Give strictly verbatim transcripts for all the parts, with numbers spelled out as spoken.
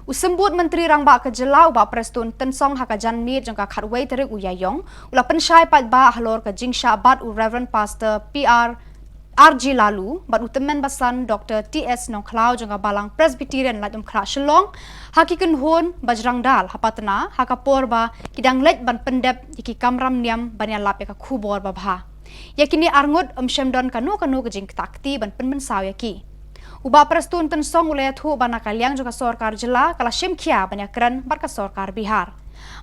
U Symbud Myntri Rangbah ka Jylla u Bah Prestone Tynsong ha ka janmiet jong ka khatwei tarik u Ïaïong u la pynshai paidbah halor ka jingshah bat u Reverend Pastor P R R G Laloo bad u Tymmen Basan Doctor T S Nongkhlaw jong ka Balang Presbyterian Laitumkhrah Shillong ha ki kynhun bajrangdal ha Patna ha ka por ba ki dang leit ban pyndep ïa ki kamram niam ban ïalap ïa ka khubor babha. Ïa kine arngut ym shym don kano kano ka jingktah kti ban pynmynsaw ïa ki. U Bah Prestone Tynsong u la ïathuh ba na ka liang jong ka sorkar jylla ka la shim khia ban ïakren bad ka sorkar Bihar.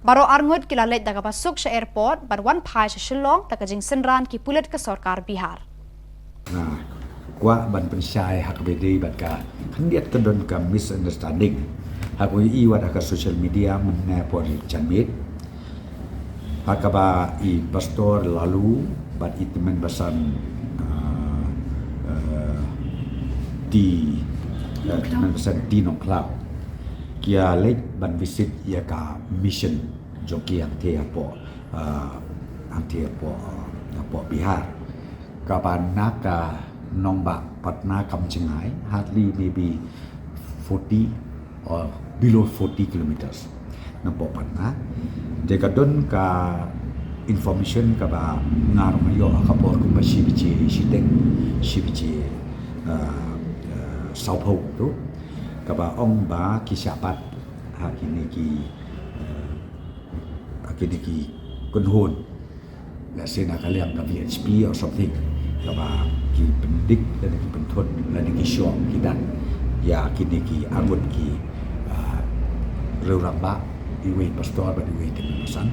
Baroh arngut ki la leit da kaba suk sha airport ban wan phai sha Shillong da ka jingsynran ki pulit ka sorkar Bihar. Nga kwah ban pynshai ha kaba ïadei bad ka khyndiat ka don ka misunderstanding ha kaba ïohi wat ha ka social media mynne por janmiet ha kaba i Pastor Laloo bad i Tymmen Basan, ah, eh, T, eh, Tymmen Basan T Nongkhlaw ki ïa leit ban visit ïa ka mission jong ki hangtei hapoh, ah, hangtei hapoh, hapoh Bihar. Kaba na ka nongbah Patna kam jngai, hardly maybe forty or below forty kilometers napoh Patna. Te ka don ka information kaba nga ruh nga ïoh ha ka por kumba shi baje shiteng, shi baje, ah, ah, sawphew tu, kaba ong ba ki shah bat ha kine ki, ah, ha kine ki kynhun, let's say na ka liang ka V H P or something, kaba ki pyndik lane ki pynthut lane ki shoh ki dan ïa kine ki arngut ki, ah, riew rangbah, iwei i Pastor bad iwei i Tymmen Basan.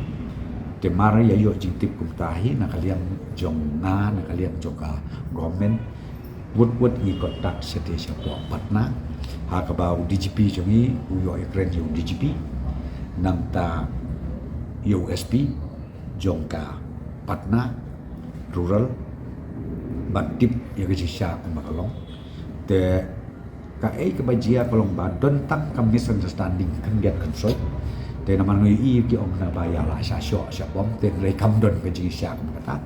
Te mar ïa ïoh jingtip kumta hi na ka liang jong nga, na ka liang jong ka government, wut wut ngi contact shatei shapoh Patna ha kaba u D G P jong ngi u ïoh ïakren ïa u D G P, nangta ïa u S P jong ka Patna Rural ban tip ïa ka jingshisha kumba ka long. Te kaei kaba jia ka long ba don tang ka misunderstanding khyndiat khynsoit. Te namar ngi ïohi ki ong na ba ïa la shah shoh shah bom, te hynrei kam don ka jingshisha kumba kata.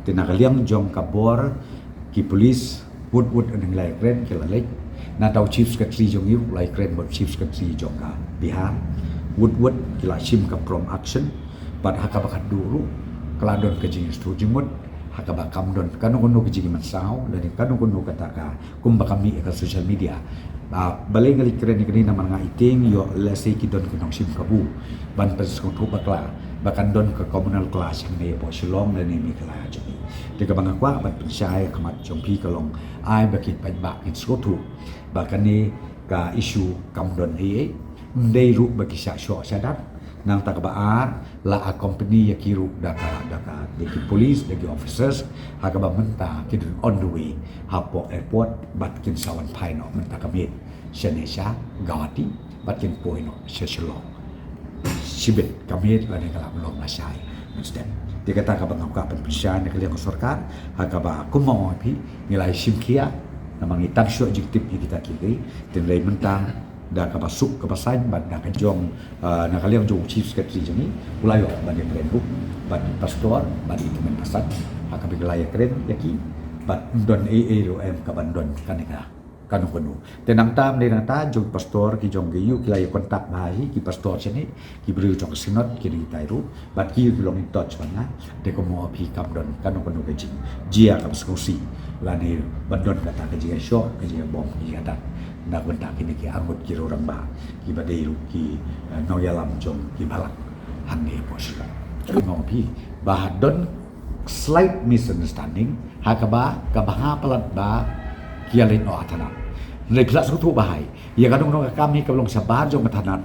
Te na ka liang jong ka bor ki police, wut wut ngi la ïakren, ki la leit. Nangta u Chief Secretary jong ngi u la ïakren bad u Chief Secretary jong ka Bihar. Wut wut ki la shim ka prompt action. Bad ha kaba khatduh ruh ka la don ka jingsngewthuh jingmut ha kaba kam don kano kano ka jingmynsaw lane kano kano kata ka kumba ka mih ha ka social media. Ba, balei nga leit kren ïa kane namar nga ïohi ïoh lehse ki don ka nongshim kabu ban pynsngewthuh bakla ba kan don ka communal clash hangne hapoh Shillong lane Meghalaya jong ngi. Te kaba nga kwah ban pynshai ha khmat jong phi ka long, ai ba ki paidbah kin sngewthuh ba kane ka issue kam don ei ei. Ym dei ruh ba ki shah shoh shah dat. Nangta kaba ar, la accompany ïa ki ruh da ka, da ka, da ki police, da ki officers, ha kaba mynta ki don on the way hapoh airport bad kin sa wan phai noh mynta ka miet shane sha Guwahati bad kin poi noh sha Shillong. Shibit ka miet lane ka la long lashai mynstep. Te kata kaba nga kwah ban pynshai na ka liang ka sorkar ha kaba kumba ong phi, ngi la ïa shim khia namar ngi tang shuh jingtip ïa kita kiei kiei. Te hynrei mynta da kaba suk kaba saiñ bad na ka jong, ah, na ka liang jong u Chief Secretary jong ngi u la ïoh ban ïakren ruh bad i Pastor bad i Tymmen Basan ha kaba ki la ïakren ïa ki bad ym don ei ei ruh em kaban don kane ka kano kano. Te nangta ym dei nangta jong i Pastor ki jong ki ïoh ki la ïa contact bha hi ki Pastor shane, ki briew jong ka Synod ki dang hitai ruh bad ki ïoh ki long in touch bad nga. Te kumba ong phi kam don kano kano ka jingjia kaba sngewsih lane ban don kata ka jingïashoh ka jingïabom ki ïa dat na ka bynta kine ki arngut ki riew rangbah kiba dei ruh ki, eh, nongïalam jong ki balang hangne hapoh Shillong. Kumba ong phi ba ha don slight misunderstanding ha kaba ka bha palat ba ki ïa leit noh ha thanat. Hynrei phi lah sngewthuh ba hai ïa kano kano ka kam hi kaba long shabar jong ka thanat,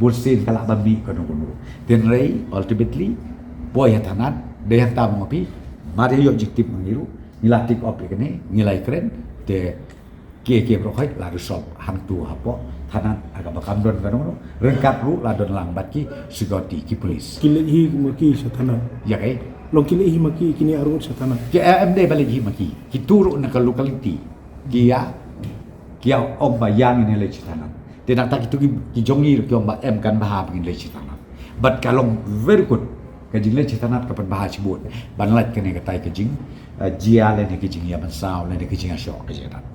bun sien ka lah ban mih kano kano. Te hynrei ultimately poi ha thanat, dei hangta ma nga phi, mar ïa ïoh jingtip ma ngi ruh ngi la take up ïa kane, ngi la ïakren. Te kiei kiei baroh khoit la resolve hangtu hapoh thanat ha kaba kam don kano kano. Ryngkat ruh la don lang bad ki security, ki police. Ki leit hi ma ki sha thanat? Ïa kaei? Long ki leit hi ma ki kine arngut sha thanat? Ki, eh, ym dei ba leit hi ma ki. Kito ruh na ka locality ki ïa, ki ïa ong ba ïa ngin ïa leit sha thanat. Te nangta kito ki, ki jong ngi ruh ki ong ba em, kan bha ba ngin leit sha thanat. Bad ka long very good. Ka jingleit sha thanat ka pynbha shibun ban lait kane katai ka jing, eh, jia lane ka jingïamynsaw lane ka jingïashoh ka jingïadat.